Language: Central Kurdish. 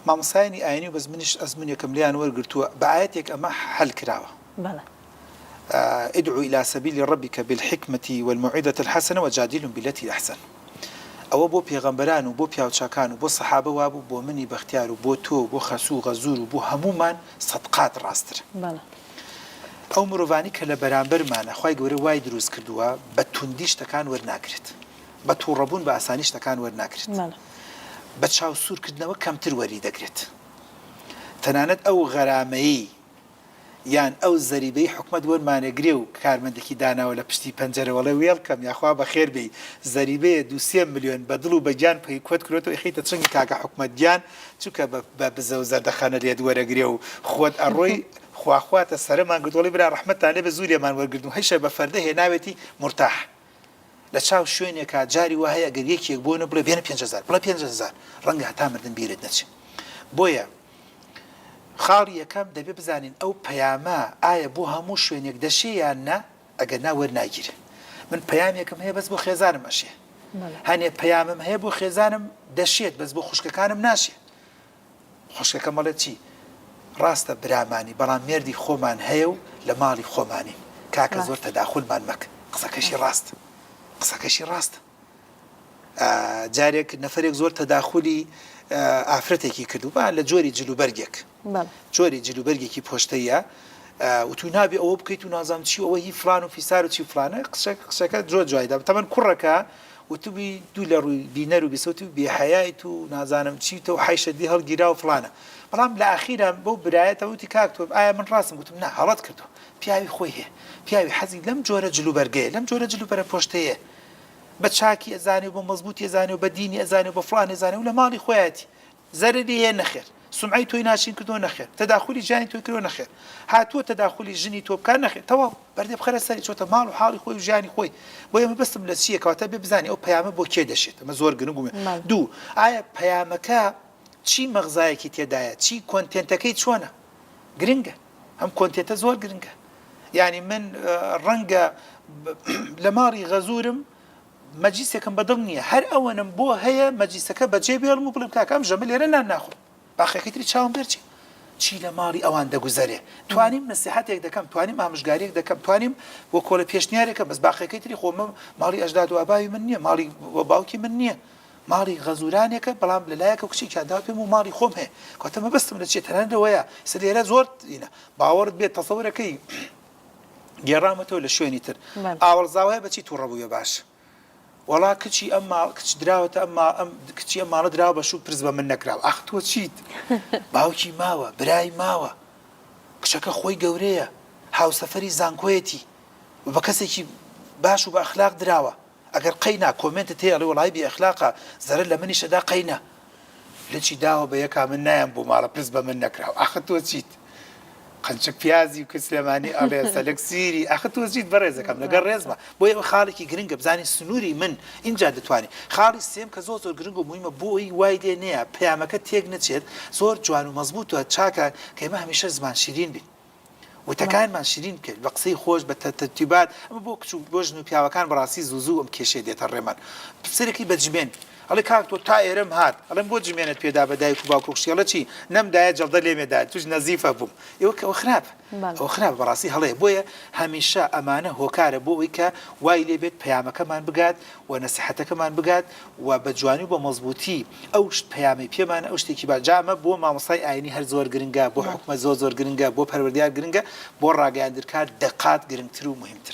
مامۆستایانی ئاینی و بەس منیش ئەزمونێکم لێیان وەرگرتووە بە ئایەتێک ئەمە حەل کراوە. بەڵێ. ادع الی سبیل ربک بالحکمە والموعظە الحسنە وجادلهم بالتی احسن ئەوە بۆ پێغەمبەران و بۆ پیاوچاکان و بۆ سەحابە وابوو بۆ منی بەختیار و بۆ تۆ و بۆ خەسوو و غەزور و بۆ هەموومان سەدقات ڕاستترە. بەڵێ. ئەو مرۆڤانەی کە لە بەرامبەرمانە خوای گەورە وای دروست کردووە بە توندی شتەکان وەرناگرێت. بە توڕەبوون بە ئاسانی شتەکان وەرناگرێت. بەڵێ. بە چاو سوور کردنەوە کەمتر وەری دەگرێت. تەنانەت ئەو غەرامەیەی یان ئەو زەریبەی حکومەت وەرمانەگرێ و کارمەندێکی داناوە لە پشتی پەنجەرەوە ئەڵێ وێڵکەم یاخوا بەخێر بێی زەریبەیە دوو سێ ملیۆن بە دڵ و بە گیان پێی کۆت کرۆتەوە ئەیخەیتە چنگی کاکە حکومەت گیان چونکە بە بە بزە و زەردەخەنە لێت وەرەگرێ و خۆت ئەڕۆی خوا خواتە سەرمان گرتوە ئەڵێ برا ڕەحمەتتان لێ بێ زوو لێمان وەرگرتن و هەیشە بە فەردە هێناوێتی مورتاح لە چاو شوێنێکا جاری وا هەیە گەر یەکێک بۆ نە بڵێ بێنە 5000 بڵێ 5000 ڕەنگە هەتا مردن بیرت نەچێ بۆیە خاڵی یەکەم دەبێ بزانین ئەو پەیامە ئایا بۆ هەموو شوێنێک دەشێ یان نا ئەگەر نا وەرناگیرێ من پەیامێکم هەیە بەس بۆ خێزانم ئەشێ هەنێ پەیامم هەیە بۆ خێزانم دەشێت بەس بۆ خوشکەکانم ناشێ خوشکەکەم ئەڵێ چی؟ ڕاستە برامانی بەڵام مێردی خۆمان هەیە و لە ماڵی خۆمانین کاکە زۆر تەداخولمان مەک قسەکەشی ڕاست قسەکەشی ڕاست جارێک نەفرێک زۆر تەداخولی ئافرەتێکی کردو با لە جۆری جلوبەرگێک جۆری جلوبەرگێکی پۆشتەیە وتو نابێ ئەوە بکەیت و نازانم چی ئەوە هی فلان و فیسار و چی فلانە قسەکە زۆر جوایدا تەمەن کوڕەکە وتبوی دوو لە ڕووی بینەر و بیسەوت و بێ حەیایت و نازانم چیتە و حەیشە دی هەڵگیرا و فڵانە بەڵام لە ئاخیرا بەو برایەتە وتی کاک تۆ ئایا من ڕاستم گوتم نا هەڵەت کردووە پیاوی خۆی هەیە پیاوی حەزی لەم جۆرە جلوبەرگەیە لەم جۆرە جلوبەرە پۆشتەیە بە چاکی ئەزانێ و بە مەزبووتی ئەزانێ و بە دینی ئەزانێ و بە فڵان ئەزانێ و لە ماڵی خۆیەتی زەرەری هەیە نەخێر. سومعەی تۆی ناشرین کردووە نەخێر. تەداخولی ژیانی تۆی کردووە نەخێر. هاتووە تەداخولی ژنی تۆ بکات نەخێر. تەواو بەردێ بخەرە سەری چۆتە ماڵ و حاڵی خۆی و ژیانی خۆی. بۆیە مەبەستم لە چییە کەواتە بێ بزانی ئەو پەیامە بۆ کێ دەشێت ئەمە زۆر گرنگ و دوو ئایا پەیامەکە چی مەغزایەکی تێدایە چی content ەکەی چۆنە گرنگە ئەم content ە زۆر گرنگە یعنی من ڕەنگە لە ماڵی غەزورم مەجلیسێکم بە دڵ نییە هەر ئەوەنم بۆ هەیە مەجلیسەکە بەجێ بێڵم و بڵێم کاکە ئەم ژەمە لێرە نان ناخۆم باقیەکەی تری چاوم دەرچێ چی لە ماڵی ئەوان دەگوزەرێ توانیم نسیحەتێک دەکەم توانیم ئامژگاریەک دەکەم توانیم وە کۆلە پێشنیارێکە بەس باقیەکەی تری خۆ من ماڵی ئەژداد و ئاباوی من نییە ماڵی باوکی من نییە ماڵی غەزورانێکە بەڵام لە لایەکە کچێکیان داوە پێم و ماڵی خۆم هەیە کەواتە مەبەستم لە چیە تەنانەت لەوەیە ئێستا لێرە زۆر باوەڕت بێت تەسەورەکەی گێڕامەتەوە لە شوێنی تر ئاوەڵزاوای بەچی تووڕە بووە باش وەڵا کچی ئەم ماڵ کچ دراوەتە ئەم ئەم کچی ئەم ماڵە دراوە بە شوو پرس بە من نەکراوە ئاخ تۆ چیت باوکی ماوە برای ماوە کچەکە خۆی گەورەیە هاوسەفەری زانکۆیەتی و بە کەسێکی باش و بە ئەخلاق دراوە ئەگەر قەینا comment ت هەیە ئەڵێ وەڵایی بێ ئەخلاقە زەرەر لە منیش ئەدا قەینا لچی داوە بە یەکا من نایەم بۆ ماڵە پرس بە من نەکراو ئاخر تۆ چیت قنچک پیازی و کە سلێمانی ئەڵێ سەلک سیری ئاخر تۆ چیت بەڕێزەکەم لەگەڵ ڕێزمە بۆیە ئەوە خاڵێکی گرنگە بزانین سنووری من ئینجا دەتوانین خاڵی سێم کە زۆر زۆر گرنگ و موهیمە بۆ ئەوەی وای لێ نەیە پەیامەکە تێک نەچێت زۆر جوان و مەزبووتە چاکە کە ئێمە هەمیشە زمان شیرین بین وتەکانمان شیرین بکەین بە قسەی خۆش بە تەرتیبات ئەمە بۆ کچ و بۆ ژن و پیاوەکان بەڕاستی زوو زوو ئەم کێشەیە دێتە ڕێمان سەرەکی بە جمێن ئەڵێ کاک تۆ تا ئێرەم هات ئەڵێم بۆ جمێنت پێدا بە دایک و باوک و خوشکی ئەڵێ چی نەمدایە جەڵدە لێمێدا توش نەزیفە بووم ئێوە کە ئەوە خراپ ئەوە خراپ بەڕاستی هەڵەیە بۆیە هەمیشە ئەمانە هۆکارە بۆ ئەوەی کە وای لێ بێت پەیامەکەمان بگات و نەسیحەتەکەمان بگات و بە جوانی و بە مەزبووتی ئەو شت پەیامەی پێمانە ئەو شتێکی باش جا ئەمە بۆ مامۆستای ئاینی هەر زۆر گرنگە بۆ حکومەت زۆر زۆر گرنگە بۆ پەروەردگار گرنگە بۆ ڕاگەیاندنکار دەقات گرنگتر و موهیمترە.